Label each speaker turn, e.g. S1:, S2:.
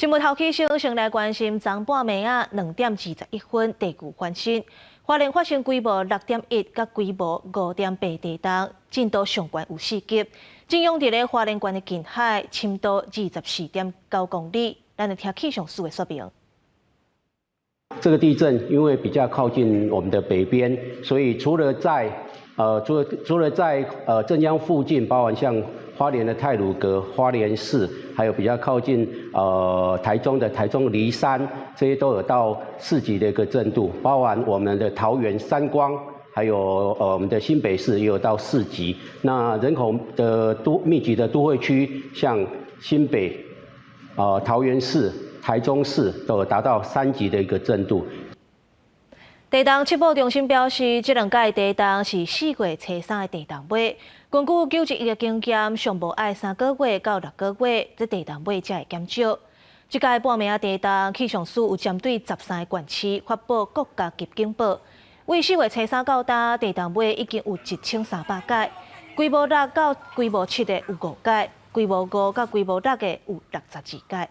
S1: 新聞頭起先先來關心，昨半暝仔2點21分地球翻身，花蓮發生規模6.1佮規模5.8地動，震度上懸有4級，震央佇咧花蓮縣的近海，深度24.9公里。咱來聽氣象署的說明。
S2: 這個地震因為比較靠近我們的北邊，所以除了在震央附近，包含像花蓮的太魯閣、花蓮市，還有比較靠近台中的台中梨山，這些都有到4級的一個震度，包含我們的桃園三光，還有我們的新北市也有到4級。那人口的都密集的都會區，像新北、桃園市、台中市都有達到3級的一個震度。
S1: 地動測報中心表示，這兩擺地動是4月初3的地動尾。根據9·11的經驗，上無愛3個月到6個月，這地動尾才會減少。這擺半暝仔地動，氣象署有針對13個縣市發布國家級警報。為4月初3到今，地動尾已經有1300擺，規模6到規模7的有5擺，規模5到規模6的有62擺。